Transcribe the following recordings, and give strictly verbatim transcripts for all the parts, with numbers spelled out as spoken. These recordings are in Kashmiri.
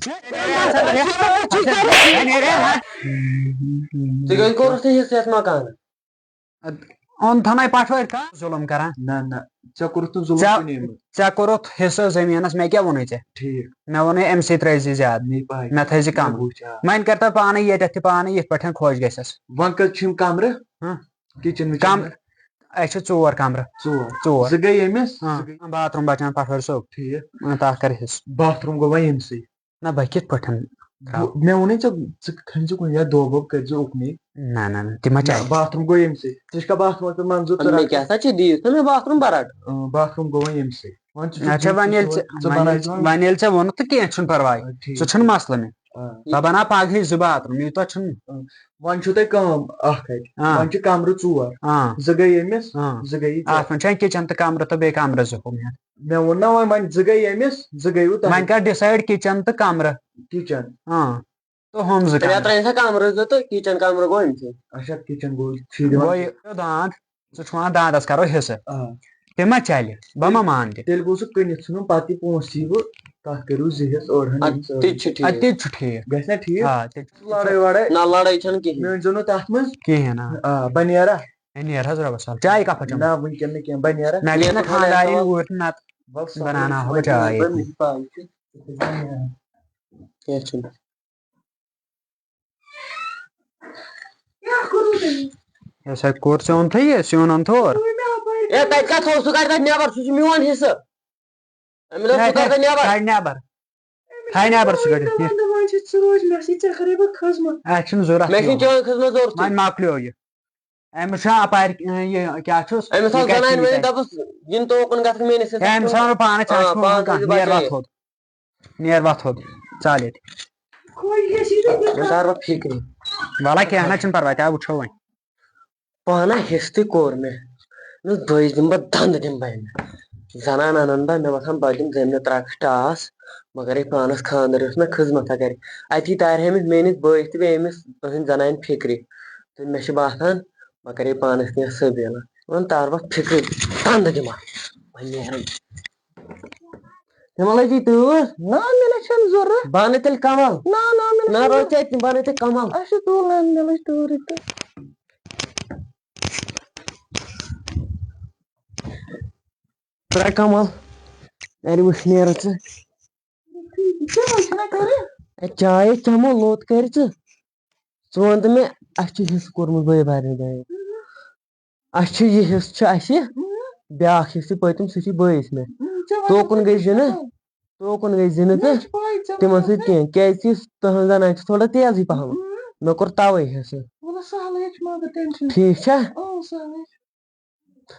ژٕ کیٛازِ کوٚرُتھ نہٕ حِصہٕ یَتھ مکانَس؟ اوٚن تھَنَے پَٹھوٲرۍ کا ظُلُم کران۔ نہ، نہ، ژےٚ کوٚرُتھ نہٕ ظُلُم ژےٚ، کُنے منٛز۔ ژےٚ کوٚرُتھ حِصہٕ زٔمیٖنَس، مےٚ کیٛاہ ووٚنُے ژےٚ؟ ٹھیٖک۔ مےٚ ووٚنُے أمۍ سٕے ترٛٲوزِ زیادٕ، مےٚ پَے۔ مےٚ تھٲیزِ مےٚ کَم۔ وٕچھ، آ۔ وۄنۍ کر تو پانَے ییٚتٮ۪تھ تہِ پانَے یِتھ پٲٹھۍ خۄش گژھٮ۪س۔ وۄنۍ کَتہِ چھِ یِم کَمرٕ؟ ہاں۔ کِچن وِچن کَم-، کَمرٕ؟ اَسہِ چھِ ژور کَمرٕ۔ ژور۔ ژور۔ زٕ گٔے ییٚمِس، ہاں۔ زٕ گٔے۔ باتھ روٗم بچان پَٹھوٲرۍ صٲب۔ ٹھیٖک۔ اۭں، تَتھ کر حِصہٕ۔ باتھ روٗم گوٚو وۄنۍ ییٚمسٕے۔ نہ، بہٕ کِتھ پٲٹھۍ؟ بہٕ، مےٚ ووٚنُے ژےٚ، ژٕ کھٔنۍ زِ کُنہِ جایہِ دۄب وۄب کٔرۍ زِ اُکنُے۔ نہ، نہ، نہ، تہِ ما نہ، چلہِ۔ باتھ روٗم گوٚو ییٚمسٕے۔ ژٕ چھُکھا باتھ روٗمَس پٮ۪ٹھ منظوٗر ژٕ مےٚ رَٹھ؟ کیٛاہ سا چھِ دِیِو ژٕ مےٚ باتھ روٗم بَرَٹ؟ اۭں، باتھ روٗم گوٚو وۄنۍ ییٚمسٕے۔ وۄنۍ ژٕ چھُکھ اچھا، وۄنۍ ییٚلہِ ژٕ، ژٕ وۄنۍ بَنٲیِو ییٚلہِ، وۄنۍ۔ وۄنۍ ییٚلہِ ژےٚ ووٚنُتھ تہٕ کینٛہہ چھُنہٕ پَرواے۔ آ، ٹھیٖک۔ ژٕ چھُنہٕ مَسلہٕ مےٚ۔ آ۔ بہٕ بَناو پَگہٕے زٕ باتھ روٗم، یوٗتاہ چھُنہٕ۔ آ۔ وۄنۍ چھُو تۄہہِ کٲم اَکھ اَتہِ۔ آ۔ وۄنۍ چھِ کَمرٕ ژور۔ آ۔ زٕ گٔے ییٚمِس، آ۔ زٕ گٔے یہِ ژےٚ۔ اَتھ منٛز چھُ اَکہِ کِچَن تہٕ کَمرٕ تہٕ بیٚیہِ کَمرٕ زٕ ہُم ہٮ۪تھ۔ مےٚ ووٚن نا وۄنۍ، وۄنۍ زٕ گٔے ییٚمِس، زٕ گٔیوٕ تۄہہِ۔ وۄنۍ کر decide کِچن تہٕ کمرٕ۔ کِچن۔ ہاں۔ تہٕ ہُم زٕ مےٚ کمرٕ۔ ترٛٲے سا کمرٕ زٕ تہٕ کِچن کمرٕ گوٚو أمۍ سٕے۔ اچھا، کِچن گوٚو ٹھیٖک دِوان۔ گوٚو یہِ دانٛد، ژٕ چھُکھ وَنان دانٛدس کرو حصہٕ۔ آ۔ تہِ ما چلہِ؟ بہٕ ما مانہٕ تہِ؟ تیٚلہِ گوٚو سُہ کٕنِتھ ژھٕنُن، پتہٕ یہِ پونٛسہٕ یی وٕ، تتھ کٔرِو زٕ حصہٕ، أڑہَن اَدٕ أمِس، تہِ أڑہَن۔ چھُ ٹھیٖک۔ اَدٕ تہِ چھُ ٹھیٖک۔ گژھِ نا ٹھیٖک؟ آ، تیٚلہِ چھُ لڑٲے وڑٲے؟ نہ، لڑٲے چھَنہٕ کِہیٖنۍ۔ مےٚ أنۍزیو نہٕ تتھ منٛز۔ کِہیٖنۍ، آ۔ آ، بہٕ نیرا۔ ہے، نیر حظ رۄبَس حوالہٕ۔ چاے کپا چٮ۪مہٕ؟ نہ، وٕنکٮ۪ن نہٕ کینٛہہ، بہٕ نیرا۔ مےٚ گٔے نہٕ خانٛدارِنۍ اوٗرۍ تہٕ نَتہٕ وَلہٕ سا، بَناوناوہا بہٕ چاے ییٚتی۔ کینٛہہ چھُنہٕ۔ یہِ ہسا کوٚر ژےٚ اوٚنتھٕے یہِ سیُن اوٚنتھٕ اورٕ۔ ہے، تَتہِ کَتھ تھوٚو؟ سُہ کَڑِ تَتہِ نٮ۪بَر، سُہ چھُ میون حصہٕ۔ أمِس دوٚپ، ہے، ژٕ کَڑ تَتہِ نٮ۪بَر۔ کَڑ نٮ۪بَر۔ تھاے نٮ۪بر سُہ کٔڑِتھ کینٛہہ۔ دَپان، دَپان چھِ، ژٕ روز مےٚ سۭتۍ، ژےٚ کَرَے بہٕ خدمت۔ اَسہِ چھُنہٕ ضوٚرَتھ مےٚ چھُنہٕ یِوان۔ چٲنۍ خدمت ضوٚرتھٕے۔ وۄنۍ مۄکلیو یہِ۔ أمِس چھُ اَپارِ، یہِ کیٛاہ چھُس؟ أمِس یہِ آو کَتہِ زَنانہِ چھُ یہِ ؤنِتھ، کَتہِ؟ دَپُس، یِن توکُن گژھکھ میٛٲنِس حِصَس ہے، أمِس منٛز۔ آو نہٕ پانَس، آ، اَسہِ چھُ پانَس وَنان، تھٲیزِ نیر بَچٲیِتھ۔ وَتھ تھوٚد۔ نیر وَتھ تھوٚد۔ ژَل ییٚتہِ۔ وۄنۍ تار بہٕ فِکرِ۔ وَلہٕ کینٛہہ نہ چھُنہٕ پَرواے، تہِ ہا وٕچھو وۄنۍ۔ پانہ حصہٕ تہِ کوٚر مےٚ۔ مےٚ دوٚپ، دۄیِس دِمہٕ بہٕ دَنٛد دِمہٕ بہٕ أمِس۔ زنان اَنَن بہٕ، مےٚ باسان بہٕ دِمہٕ زٔمۍ مےٚ ترٛکھ ٹاس، بہٕ کَرَے پانَس خانٛدر، یُس مےٚ خدمت ہا کَرِ۔ اَتی تارِ ہا أمِس میٛٲنِس بٲیِس تہِ بیٚیہِ أمِس تُہٕنٛدِ زنانہِ فِکرِ۔ تہٕ مےٚ چھِ باسان، بہٕ کَرَے پانَس کینٛہہ سبیٖلا۔ وۄنۍ تار بہٕ فِکرِ، دَنٛد دِمہٕ ہا۔ وۄنۍ نیرَے۔ تِمن لٔجی تۭر۔ نہ، مےٚ نہ چھَنہٕ ضروٗرت۔ بہٕ اَنہٕ تیٚلہِ کمل۔ نہ، نہ، مےٚ نہ نہ چھَنہٕ روزِ ژےٚ تہِ، بہٕ اَنَے ژےٚ کمل۔ اَسہِ چھِ تُل، نہ، مےٚ لٔج تۭرٕے تہٕ۔ ترٛےٚ کمل۔ اَرِ وٕچھ نیرٕ ژٕ۔ ژےٚ چھُنہ کَرٕنۍ؟ اے، چاے چٮ۪مو، لوٚت کَرِ ژٕ۔ ژٕ وَن تہٕ مےٚ، اَسہِ چھُ حصہٕ کوٚرمُت بٲے بارنہِ دۄیو۔ اَسہِ چھُ یہِ حصہٕ چھُ اَسہِ، بیٛاکھ حصہٕ چھُ پٔتِم، سُہ چھُ بٲیِس مےٚ۔ توکُن گٔے زِنہٕ، توکُن گٔے زِنہٕ تہٕ تِمن سۭتۍ کینٛہہ، کیٛازِ کہِ تٕہٕنٛز زنان چھِ تھوڑا تیزٕے پہم۔ مےٚ کوٚر تَوَے حصہٕ۔ ٹھیٖک چھا؟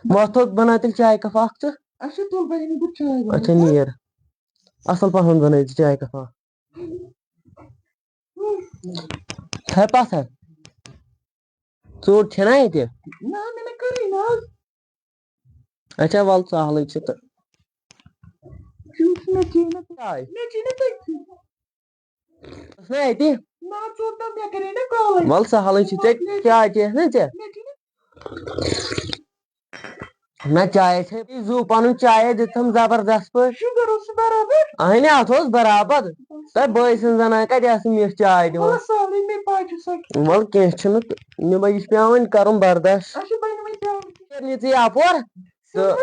وۄتھ تھوٚد، بَناو تیٚلہِ چایہِ کپ اکھ ژٕ۔ اچھا، نیر۔ اَصٕل پہم بَنٲوِو ژٕ چایہِ کپ اکھ۔ ہے پَتھر۔ ژوٚٹ چھےٚ نا ییٚتہِ؟ نہ، مےٚ نہ کٔرٕے نہ حظ۔ اچھا، وَلہٕ سہلٕے چھُ تہٕ۔ چاے۔ ٲس نا اَتہِ؟ وَلہٕ سہلٕے چھُ، ژےٚ چاے چیٚیَکھ نا ژےٚ؟ نہ، چاے چھے زُو پَنُن چاے دیُتتھم زبردست پٲٹھۍ۔ شُگر اوس برابر۔ اہنہِ، اَتھ اوس برابر۔ تۄہہِ بٲے سٕنٛز زنان کَتہِ آسہٕ مِٹھ چاے دِوان؟ وَلہٕ سہلٕے، مےٚ پَے چھُ سۄ۔ وَلہٕ کینٛہہ چھُنہٕ تہٕ، مےٚ ما یہِ چھُ پٮ۪وان وۄنۍ کَرُن برداش۔ اَسہِ چھُ بَنہِ وۄنۍ چاے۔ نِژٕے اَپور تہٕ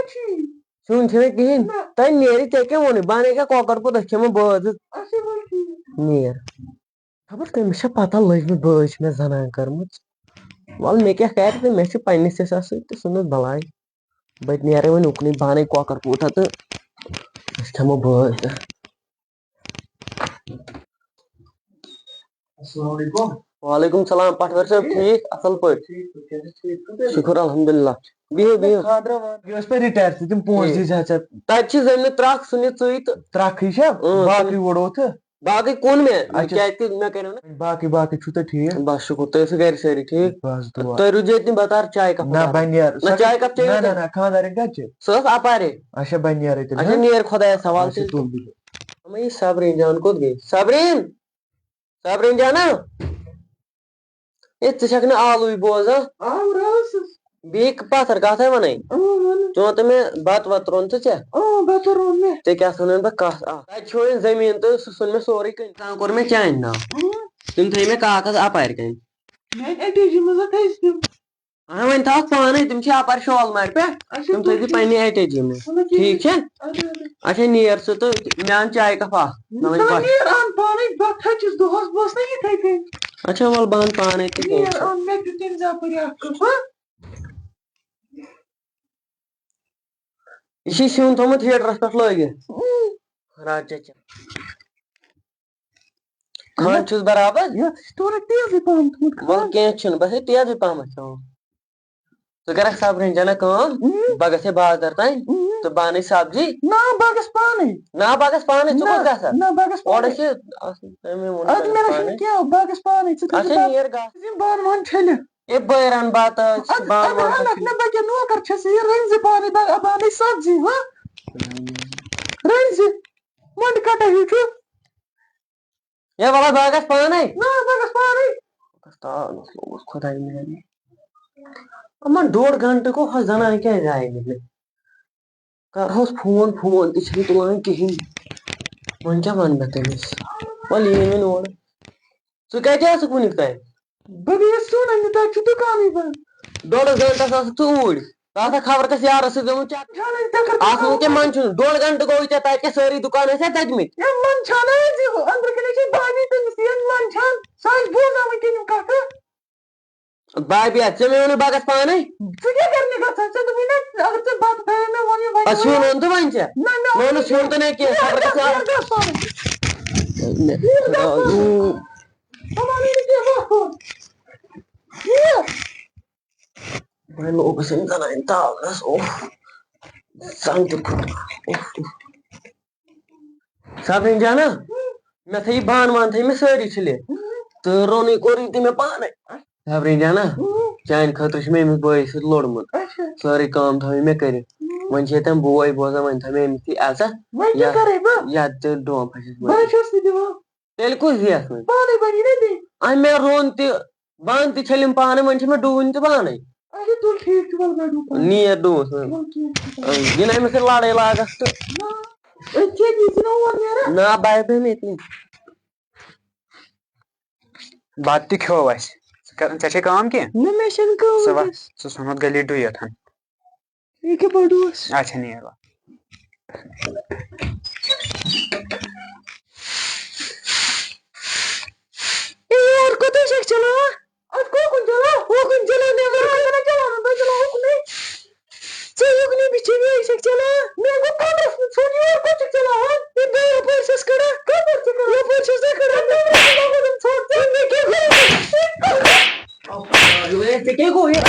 سیُن چھُنہٕ کِہیٖنۍ۔ نہ۔ تۄہہِ نیرِ ژےٚ کیٛاہ ووٚنُے؟ بہٕ اَنے کیٛاہ کۄکَر پوٗت، أسۍ کھٮ۪مو بٲژ۔ اَسہِ چھُ وۄنۍ ٹھیٖک۔ نیر۔ خبر کٔمِس چھےٚ پتہ لٔجمٕژ، بٲے چھِ مےٚ زنان کٔرمٕژ۔ وَلہٕ مےٚ کیٛاہ کَرِ تہٕ مےٚ چھِ پنٛنِس حِسابہٕ سۭتۍ تہٕ ژھٕنُس بَلاے۔ بہٕ تہِ نیرَے وۄنۍ اُکنُے، بہٕ اَنَے کۄکَر پوٗتہ تہٕ أسۍ کھٮ۪مو بٲژ تہٕ۔ السلام علیکم۔ وعلیکم السلام، پٹھوٲرۍ صٲب، ٹھیٖک؟ اَصٕل پٲٹھۍ؟ ٹھیٖک پٲٹھۍ، کیٛاہ چھِ ٹھیٖک؟ شُکُر الحمدللہ۔ بِہِو، بِہِو۔ خانٛدرا وانٛدرا۔ یہِ اوس پَتہٕ retire، سُہ تِم پونٛسہٕ ٹھیٖک۔ دِژ ہا ژےٚ۔ تَتہِ چھِ زٔمیٖن ترٛکھ، سُہ نہِ ژٕے تہٕ۔ ترٛکھٕے چھا؟ اۭں، باقٕے سُہ نہِ۔ وُڑوتھٕ؟ باقٕے کُن مےٚ، اچھا۔ کیٛازِ کہِ مےٚ کَریو نہ۔ باقٕے، باقٕے چھُو تُہۍ ٹھیٖک؟ بَس شُکُر، تُہۍ ٲسِو گَرِ سٲری ٹھیٖک؟ بَس دُعا۔ تُہۍ روٗزِو ییٚتہِ، بہٕ تَرٕ چایہِ کَپ نہ، اَننہِ۔ بہٕ نیرٕ۔ نہ، سۄ چھِ، چایہِ کَپ چیٚیِو نہ، نہ، تُہۍ۔ نہ، خانٛدارِنۍ کَتہِ چھِ؟ سۄ ٲس اَپارے۔ اچھا، بہٕ نیرٕ تیٚلہِ، اچھا، ہہ؟ نیر خۄدایَس حوالہٕ اچھا، تیٚلہِ۔ تُل بِہِو۔ اَما یہِ صبریٖن جان کوٚت گٔے؟ صبریٖن! صبریٖن جانا! ہے، ژٕ چھَکھ نہٕ آلوٕے بوزان۔ آ، رٲژٕس۔ بیٚیہِ پَتھر کَتھَے وَنَے۔ آ، وَن۔ ژٕ وَن تہٕ مےٚ، بَتہٕ وَتہٕ روٚن ژٕ ژےٚ؟ آ، بَتہٕ روٚن مےٚ۔ ژےٚ کیٛاہ ژھٕنُن بہٕ کَتھ اَکھ؟ تَتہِ چھُ وۄنۍ زٔمیٖن تہٕ سُہ ژھُن مےٚ سورُے کٕنِتھ۔ تام کوٚر مےٚ چانہِ ناو۔ اۭں۔ تِم تھٲے مےٚ کاغذ اَپارِ کَنۍ۔ میٛانہِ اَٹیچی منٛز ہا تھٲیزِ تِم۔ اَہَن وۄنۍ تھاوَکھ پانَے، تِم چھِ اَپارِ شالمارِ پٮ۪ٹھ۔ اچھا، تِم تھٲیزِ تُل۔ پنٛنہِ اَٹیچی منٛز۔ چلو، ٹھیٖک۔ ٹھیٖک چھا؟ اَدٕ، اَدٕ۔ اچھا، نیر ژٕ تہٕ مےٚ اَن چاے کَپ اَکھ۔ مےٚ وَنہِ چلو، بَس۔ نیر اَن پانَے، بہٕ تھٔچِس دۄہَس، بہٕ ٲسٕس نہ یِتھَے کٔنۍ۔ اچھا، وَلہٕ بہٕ اَنہٕ پانَے تہٕ کینٛہہ نیر چھُنہٕ۔ اَن، مےٚ دیُت تٔمۍ زَپٲرۍ اَکھ کَپ، ہا؟ یہِ چھُے سیُن تھوٚمُت ہیٖٹرَس پٮ۪ٹھ لٲگِتھ۔ رات چچا۔ کھنٛڈ چھُس برابر۔ یَتھ چھُ تھوڑا تیزٕے پَہَم تھوٚمُت کھنٛڈ۔ وَلہٕ کینٛہہ چھُنہٕ، بَس ہے تیزٕے پَہمَتھ تھاوُن۔ ژٕ کَرَکھ صبرٕنۍ جَنہ کٲم، اۭں۔ بہٕ گژھٕ ہے بازر تام اۭں۔ تہٕ بہٕ اَنَے سبزی۔ نہ، بہٕ گژھٕ پانَے۔ نہ، بہٕ گژھٕ پانَے، ژٕ نہ، کوٚت گژھکھ؟ نہ، بہٕ گژھٕ اورٕ پانَے۔ چھِ اَصٕل، تَمے ووٚن اَدٕ مےٚ نہ چھُنہٕ پانَے۔ کینٛہہ، بہٕ گژھٕ پانَے، ژٕ کٔرِو اچھا، بہٕ نیر گژھ۔ یِم بانہٕ وانہٕ چھٔلِتھ۔ ہے، بہٕ ہے رَنہٕ بَتہٕ، اَدٕ، بانہٕ اَدٕ وانہٕ رَنَکھ چھٔلِتھ۔ نہ، بہٕ کیٛاہ نوکر چھَس، یہِ رٔنۍ زِ پانَے، بہٕ، بہٕ اَنَے سبزی، ہہ؟ رٔنۍ زِ، مۄنٛڈٕ کَٹا ہیوٗ چھُ۔ ہے وَلہٕ بہٕ گژھٕ پانَے۔ نہ، بہٕ گژھٕ پانَے۔ تاونَس لوگُس خۄداے میٛانہِ۔ یِمَن ڈوٚڈ گھنٹہٕ گوٚو، ہۄ زَنان کیٛازِ آیہِ نہٕ مےٚ؟ کَرہوس فون، فون تہِ چھِنہٕ تُلان کِہیٖنۍ۔ وۄنۍ کیٛاہ وَنہٕ بہٕ تٔمِس؟ وَلہٕ یِیِن وۄنۍ اورٕ۔ ژٕ کَتہِ ٲسٕکھ وٕنیُک تام؟ بہٕ گٔیَس سیُن اَننہِ، تَتہِ چھُ دُکانٕے بنٛد۔ ڈوٚڈَس گھنٹَس ٲسٕکھ ژٕ اوٗرۍ۔ ژٕ آسَکھ خبر کَس یارَس سۭتۍ گوٚمُت چَکرَس۔ چھَنہٕ چَکر اَتھ منٛز کیٛاہ منٛدچھُن؟ ڈوٚڈ گھنٹہٕ گوٚوُے ژےٚ تَتہِ، کیٛاہ سٲری دُکان ٲسیا تٔتمٕتۍ؟ ہے، منٛدچھان حظ یہِ، أنٛدرٕ کِنۍ چھِ بابی تٔمِس یِوان منٛدچھان، سُہ آسہِ بوزناوٕنۍ تٔمِس کَتھٕ۔ بابی ہا، ژےٚ مےٚ ووٚنُے بہٕ گژھٕ پانَے۔ ژٕ کیٛاہ کَرنہِ گژھان؟ ژےٚ دوٚپُے نہ، اگر ژےٚ بَتہٕ تھایے مےٚ ووٚنُے وۄنۍ اَسہِ ووٚن، ووٚن تہٕ وۄنۍ ژےٚ۔ نہ، مےٚ مےٚ ووٚنُے ووٚنُس سیُن تہٕ نہ کینٛہہ، مےٚ خبر کیٛاہ گژھِ یارٕ۔ مےٚ گژھِ پانَے۔ مےٚ خۄدایو۔ ژٕ وَنُے نہٕ کینٛہہ، وۄتھ کوٚر۔ یہِ۔ وۄنۍ لوگُس أمۍ زَنانہِ تاونَس، اوف، زَنٛگ تہِ پھُٹ۔ اوف۔ صبرِنۍ جانا، مےٚ تھٲیِو بانہٕ وانہٕ تھٲیِو مےٚ سٲری چھٔلِتھ۔ تہٕ روٚنُے کوٚرُے تہِ مےٚ پانَے۔ صبرِنۍ جانا، چانہِ خٲطرٕ چھُ مےٚ أمِس بٲیِس سۭتۍ لوٚڑمُت۔ اچھا۔ سٲرٕے کٲم تھٲو مےٚ کٔرِتھ۔ وۄنۍ چھِ ییٚتٮ۪ن بوے بوزان، وۄنۍ تھٲو مےٚ أمِس تھی عزت۔ وۄنۍ کیٛاہ یا-، کَرے بہٕ؟ یا تہِ ڈوم پھَسٮ۪س بہٕ بٔلۍ۔ چھَس نہٕ دِوان۔ تیٚلہِ کُس دِیَس وۄنۍ؟ پانَے بَنی نا بیٚیہِ۔ اَمہِ مےٚ روٚن تہِ، بانہٕ تہِ چھٔلِم پانَے، وۄنۍ چھِ مےٚ ڈوٗنۍ تہِ پانَے۔ اچھا، تُل ٹھیٖک چھُ، وَلہٕ بَڑٕ پانَے۔ نیر ڈوٗنَس منٛز۔ وَلہٕ کینٛہہ چھُنہٕ۔ یہِ نہٕ أمِس سۭتۍ لَڑٲے لاگَکھ تہٕ۔ نہ، أتھی ییٚتہِ نہٕ اور نیران۔ نہ، بہٕ ہٮ۪کہٕ نہٕ ییٚتہِ۔ بَتہٕ تہِ کھیوٚو اَسہِ۔ ژٕ کَر-، ژےٚ چھے کٲم کینٛہہ؟ نہ، مےٚ چھَنہٕ کٲم ژٕ وَ-، وٕنکٮ۪س۔ ژٕ ژھُنُتھ گٔلی ڈُیِتھ۔ یہِ کیٛاہ بوٚڑ اوس؟ اچھا، نیر وۄنۍ۔ اے یار، کوٚتُے چھَکھ چلاوان؟ اَتھ کوکُن چلاو؟ ہوکُن چلاو، نٮ۪بر کُن۔ نہ، چلاو نہٕ، بہٕ چلاو ہوکُنُے۔ ژٕ یُکنُے بِچھِ، یے چھَکھ چلاوان۔ مےٚ گوٚو کَمرَس منٛز ژھوٚٹ، یور کوٚت چھَکھ چلاوان؟ ہے، بہٕ یَپٲرۍ چھَس کَڑان۔ کَپٲرۍ چھِ کَڑان؟ یَپٲرۍ چھَس نہ کَڑان، نٮ۪برَس منٛز لَگوو تٔمۍ ژھوٚٹ۔ ژےٚ مےٚ کیٛاہ کوٚرُتھ؟ ژےٚ کیٛاہ گوٚو یہِ؟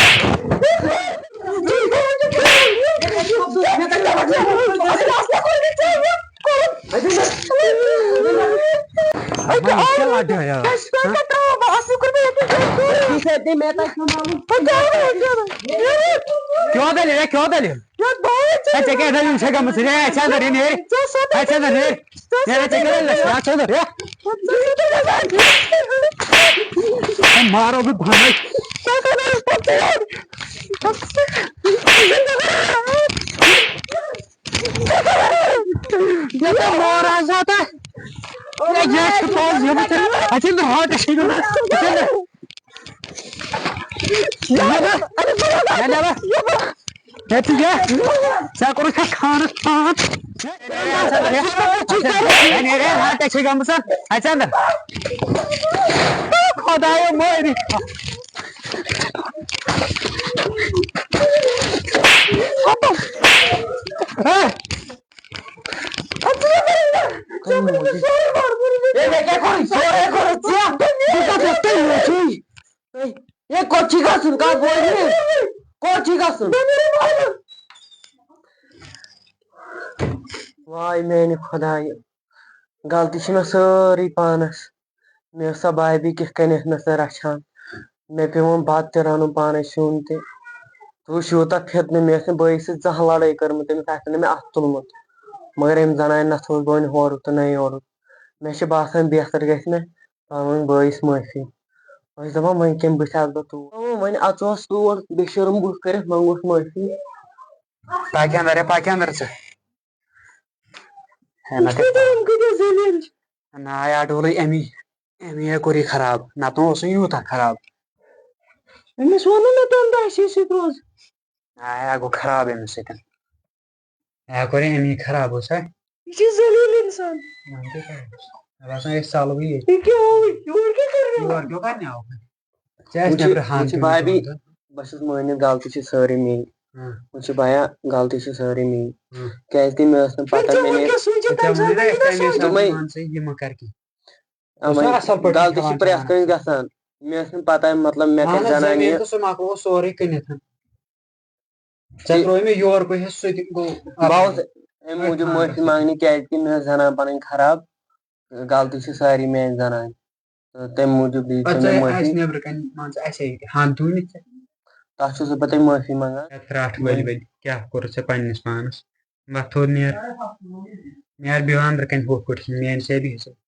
کیٛاہ دٔلیٖل؟ ہے، کیٛاہ دٔلیٖل؟ ہے، ژےٚ کیٛاہ دٔلیٖل چھےٚ گٔمٕژ؟ ہے، ژےٚ کیٛاہ دٔلیٖل چھےٚ گٔمٕژ؟ ہے، ژےٚ اَنٛدر یہِ، ہے، ژےٚ اَنٛدر یہِ۔ ہے، ژےٚ کیٛاہ دٔلیٖل چھےٚ؟ ہے، ژےٚ اَنٛدر یہِ۔ ہے، مارو بہٕ گۄڈَے۔ یہِ کیٛاہ مور آز آتا؟ یہِ جاے چھِ پاز یہِ بہٕ اَتہِ نہٕ ہاٹَس چھِ گٔمٕژ۔ اَتہِ نہٕ۔ یہِ نہ۔ یہِ نہ۔ ہے تہِ کیٛاہ؟ ژےٚ کوٚرُتھ ژےٚ خانَس پانٛژھ۔ ہے، نیرے، ہاٹَس چھِ گٔمٕژ۔ اَتہِ اَنٛدر۔ خۄدایو مٲرِتھ۔ ہے۔ ہے، مےٚ کیٛاہ کوٚرُے؟ سورُے کوٚرُتھ ژےٚ۔ بہٕ کَتھ اوسُس تۄہہِ وٕچھُن؟ ہے، ہے، کوٚت چھُے گژھُن؟ کَتھ بوزِ مےٚ؟ کوٚت چھُے گژھُن؟ واے میٛانہِ خۄدایہِ، غلطی چھِ مےٚ سٲرٕے پانَس۔ مےٚ ٲس سۄ بھابھی کِتھ کٔنۍ ٲس مےٚ سۄ رَچھان۔ مےٚ پیوٚو وۄنۍ بَتہٕ تہِ رَنُن پانَے، سیُن تہِ۔ ژٕ وٕچھ یوٗتاہ فِتنہٕ، مےٚ ٲس نہٕ بٲیِس سۭتۍ زانٛہہ لَڑٲے کٔرمٕژ، تٔمِس آسہِ نہٕ مےٚ اَتھٕ تُلمُت۔ مگر أمۍ زَنانہِ نہ تھوٚوُس بہٕ وۄنۍ ہورُکھ تہٕ نہ یورُکھ۔ مےٚ چھِ باسان بہتر گژھِ مےٚ پَنُن بٲیِس معٲفی۔ بہٕ چھُس دَپان وۄنۍ کَمہِ بٕتھِ آسہٕ بہٕ تور؟ اَوا، وۄنۍ اَژوس تور بے شرم بُتھ کٔرِتھ، منٛگوس معٲفی۔ پَکہِ اَندَر، ہے، پَکہِ اَندَر ژٕ۔ ہے، نہ وٕچھ تہٕ تہٕ تِم کۭتیٛاہ ذٔلیٖل چھِ۔ نہ، یا ڈولٕے اَمی، اَمی ہے کوٚر یہِ خراب، نَتہٕ اوس نہٕ یوٗتاہ خراب۔ أمِس ووٚن نہٕ مےٚ تَمہِ دۄہ اَسہِ ٲسۍ ییٚتہِ روزان۔ نہ، یا گوٚو خراب أمِس سۭتۍ۔ یا کوٚر أمی خراب، وٕچھ سا۔ یہِ چھِ ذٔلیٖل اِنسان۔ وۄنۍ کیٛاہ کَرو؟ مےٚ باسان، أسۍ ژَلوٕے ییٚتہِ۔ یہِ کیٛاہ ہووٕے؟ یورٕ کیٛاہ کَرِ مےٚ؟ یورٕ کیٛاہ کَرنہِ آوُکھ؟ ژےٚ آسہِ وٕچھ، نٮ۪برٕ ہان وٕچھ کیوٚمُت بھابھی، ووٚنمُت۔ بہٕ چھُس مٲنِتھ، غلطی چھِ سٲرٕے میٛٲنۍ۔ ہاں۔ وٕچھ بھیا، غلطی چھِ سٲرٕے میٛٲنۍ۔ ہاں۔ کیٛازِ کہِ مےٚ ٲس نہٕ پَتہ، مےٚ نے، ژےٚ ووٚنُے نا یَتھ تَمے ساتہٕ، دوٚپمَے، مان ژٕ، یہِ مہ کَر کینٛہہ۔ اَوَے، ژٕ چھُکھ اَصٕل پٲٹھۍ غلطی چھِ کھٮ۪وان پرٛٮ۪تھ چٮ۪وان۔ کٲنٛسہِ گژھان۔ مےٚ ٲس نہٕ پَتہ، مطلب، مےٚ اہن کَتہِ حظ، زَنان زٔمیٖن یہِ۔ تہٕ سُہ مۄکلوو سورُے کٕنِتھ۔ ژےٚ تہِ ترٛووُے مےٚ یورکُے حِصہٕ، سُہ تہِ گوٚو بہٕ آوُس اَمہِ موٗجوٗب معٲفی منٛگنہِ، کیٛازِ کہِ مےٚ ٲس زَنان پَنٕنۍ خراب۔ غلطی چھِ سٲرٕے میٛانہِ زَنانہِ۔ تہٕ تَمہِ موٗجوٗب دِژ پَتہٕ ژےٚ مےٚ ژےٚ معٲفی۔ آسہِ نٮ۪برٕ کَنہِ، مان ژٕ، اَسہِ ہے ہان دُنہِ ژےٚ۔ تَتھ چھُس بہٕ پَتہٕ معٲفی منٛگان۔ ہے، ژھرٛٹھ ؤلۍ ؤلۍ، کیٛاہ کوٚرُتھ ژےٚ پنٛنِس پانَس؟ وۄتھ تھوٚد نیر۔ نیر بیٚہہ اَندرٕ کَنہِ ہُتھ پٲٹھۍ، میٛانہِ سیرِ ہِسَے۔